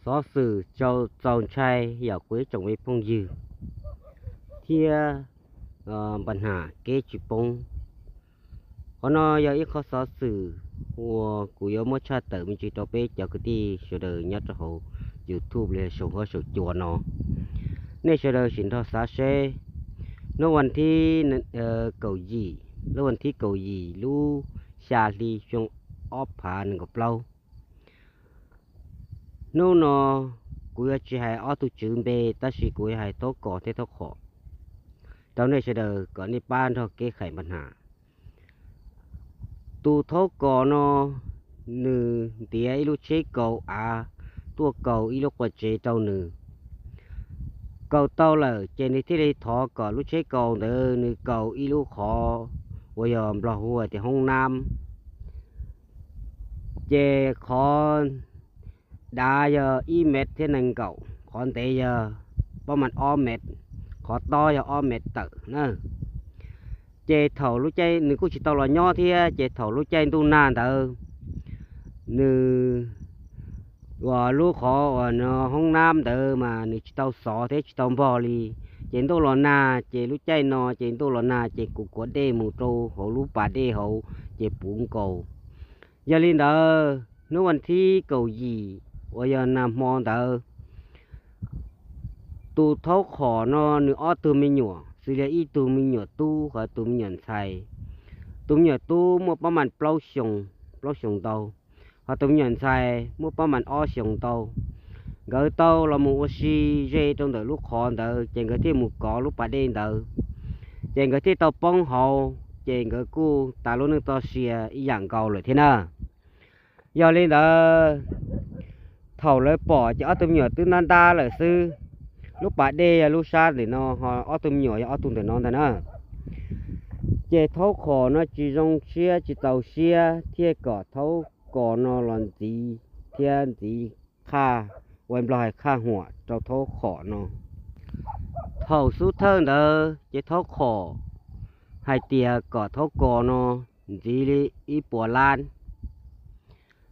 Xov xwm txaus ntshai yog kuv ib tsoom me phooj ywg thiab npa nam kev tsis poob. Qhov no yog ib qhov xov xwm uas kuv yuav muab tshaj tawm me ntsis rau peb cov kwv tij sawv daws nyob rau hauv YouTube li saum huab saum cua no. Nej sawv daws sim nrog xav seb, hnub vas thib kaum yim, lub vas thib kaum yim lub xya hli xyoo ob phav nees nkaum plaub. Hnub no kuv yuav tsis hais ob tug tswv npe, tab sis kuv yuav hais Thaub Kos thiab Thaub Khom rau nej sawv daws kom nej pab nrog kev hais npa nam. Tus Thaub Kos no nws ntiav ib lub tsheb kaus av tuaj kaus ib lub quas tsev rau nws. Kaus tau lawm ces nws thiaj li thov kom lub tsheb kaus ntawd nws kaus ib lub qhov uas yog Nplog hu tias hoob nab. Ces qhov dav yog ib mev thiab nees nkaum, qhov ntev yog pab mas ob mev, qhov tob yog ob mev tawm na. Ces thaum lub caij nws kuj tsis tau los nyob thiab, ces thaum lub caij ntuj nag ntawd, nws uas lub qhov uas no hoob nab ntawd mas nws tsis tau xov thiab tsis tau npog li. Ces ntuj los nag, ces lub caij no ces ntuj los nag ces kuv kuav dej mus rau hauv lub pas dej hauv ces puv nkaus. Yog li ntawd hnub vas thib kaum yim uas yog nag hmo ntawd, tus Thaub Khom no nws ob tug me nyuam xws li ib tug me nyuam tub ho tus me nyuam ntxhais. Tus me nyuam tub muaj pab mas plaub xyoo, plaub xyoo ntau, ho tus me nyuam ntxhais muaj pab mas ob xyoo ntau. Nkawd tau los mus ua si ze rau ntawm lub qhov ntawd ces nkawd thiaj mus kov lub pas dej ntawd, ces nkawd thiaj tau poob hauv, ces nkawd kuj tas lub neej txoj sia ib yam nkaus lawm thiab na. Yog li ntawd, thaum lawv pom ces ob tug me nyuam twb ntab ntab lawm xwb. Lub pas dej yog lub sab ntawm no, ho ob tug me nyuam yog ob tug ntawm no ntag na. Ces Thaub Khom no tsis zoo siab tsis txaus siab thiaj kom Thaub Kos no los ntxiv thiab ntxiv qhaj, uas Nplog hais qhaj huam rau Thaub Khom no. Thaum xub thawj ntawd ces Thaub Khom hais tias kom Thaub Kos no ntxiv li ib puas lab.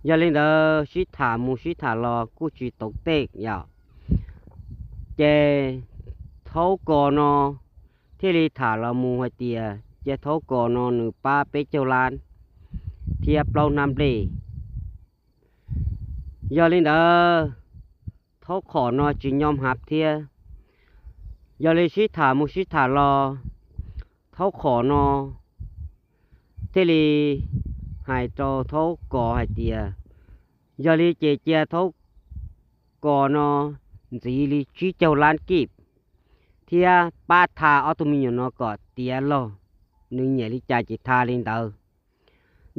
Yog li ntawd sib tham mus sib tham los kuj tsis tau tej yom. Ces Thaub Kos no thiaj li tham los mus hais tias cia Thaub Kos no nws pab peb caug lab thiab plaub hnab nplej. Yog li ntawd, Thaub Khom no tsis nyom hav thiab. Yog li sib tham mus sib tham los, Thaub Khom no thiaj li hais rau Thaub Kos hais tias, yog li ces cia Thaub Kos no ntxiv li tsib caug lab kib thiab pab tha ob tug me nyuam no kom tiav log, nws nyiam li cas ces tha li ntawd.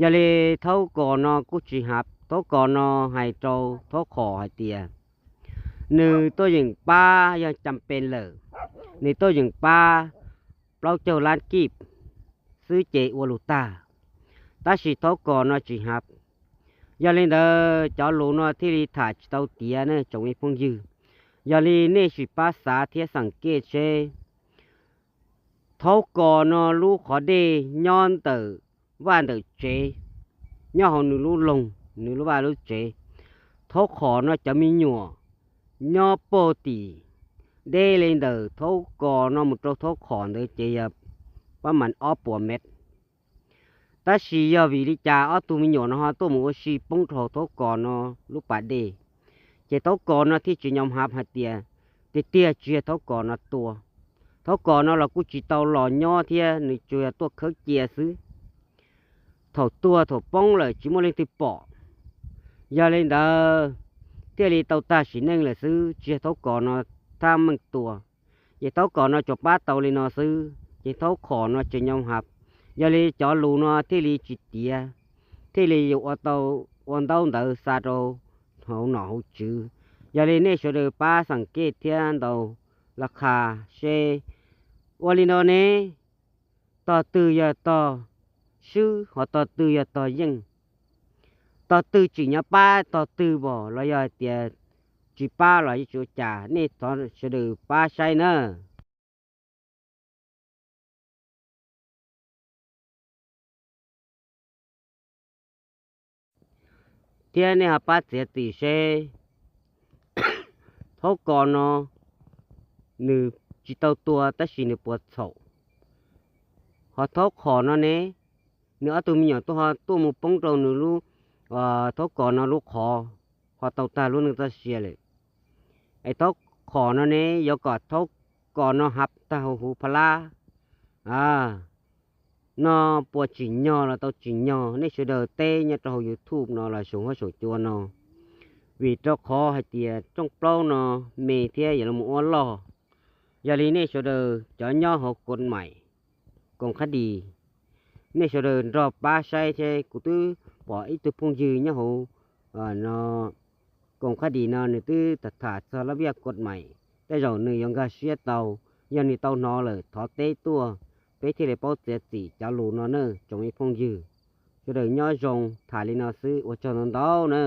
Yog li Thaub Kos no kuj tsis hav, Thaub Kos no hais rau Thaub Khom hais tias, nws tuaj yeem pab yog cam pes lawm, nws tuaj yeem pab plaub caug lab kib xwb ces ua lus tag. Tab sis Thaub Kos no tsis hav. Yog li ntawd cov lus no thiaj li tham tsis tau tiav ne tsoom me phooj ywg. Yog li nej sim pab xav thiab xeem kej seb, Thaub Kos no lub qhov dej nyob ntawm vaj ntawm tsev, nyob hauv nws lub loog, nws lub vaj lub tsev. Thaub Khom no cov me nyuam nyob puag tim, deb li ntawm Thaub Kos no mus rau Thaub Khom ntawd ces yog pab mas ob puas mev. Tab sis yog vim li cas ob tug me nyuam no ho tuaj mus ua si poob rau Thaub Kos no lub pas dej, ces Thaub Kos no thiaj tsis nyom hav hais tias, tiag tiag tsis yog Thaub Kos no tua. Thaub Kos no los kuj tsis tau los nyob thiab, nws tsuas yog tuaj khawb cia xwb. Thaum tuag thaum poob lawm tsis muaj leej twg pom. Yog li ntawd, thiaj li tau tag sim neej lawm xwb, tsis yog Thaub Kos no thab meej tua. Ces Thaub Kos no tsuas pab tau li no xwb, ces Thaub Khom no tsis nyom hav. Yog li cov lus no thiaj li tsis tiav, thiaj li yuav ua tau, ua ntaub ntawv xa rau hauv nom hauv tswv. Yog li nej sawv daws pab xeem kej thiab ntaus laj qha seb ua li no ne, tog twg yog tog swb ho tog twg yog tog yeej, tog twg tsim nyog pab tog twg pom los yog hais tias tsis pab los yeej tsis ua cas, nej thov sawv daws pab saib na. Thiab nej ho pab txiav txim seb Thaub Kos no nws tsis tau tuag tab sis nws puas txhaum. Ho Thaub Qhos no ne, nws ob tug me nyuam tuaj ho tuaj mus poob rau nws lub, Thaub Kos no lub qhov, ho tau tag lub neej txoj sia lawm. Es Thaub Qhos no ne, yuav kom Thaub Kos no hav tag hauv huv pha lab no puas tsim nyog los tau tsim nyog, nej sawv daws teb nyob rau hauv YouTube no los saum huab saum cua no. Vim rau qhov hais tias rooj plaub no me thiab yuav los ua loj. Yog li nej sawv daws cov nyob hauv Koos Maim, Koos Qhab Dis, nej sawv daws nrog pab saib thiab. Kuv twb pom ib tug phooj ywg nyob hauv no, Koos Qhab Dis no nws twb tham tham txog laj viaj Koos Maim, tej zaum nws yuav nkag siab tau. Yog nws tau hnov lawm thov teb tuaj, peb thiaj li paub txiav txim cov lus no na tsoom ib phooj ywg. Sawv daws nyob zoo, tham li no xwb, ua tsaug ntau ntau na.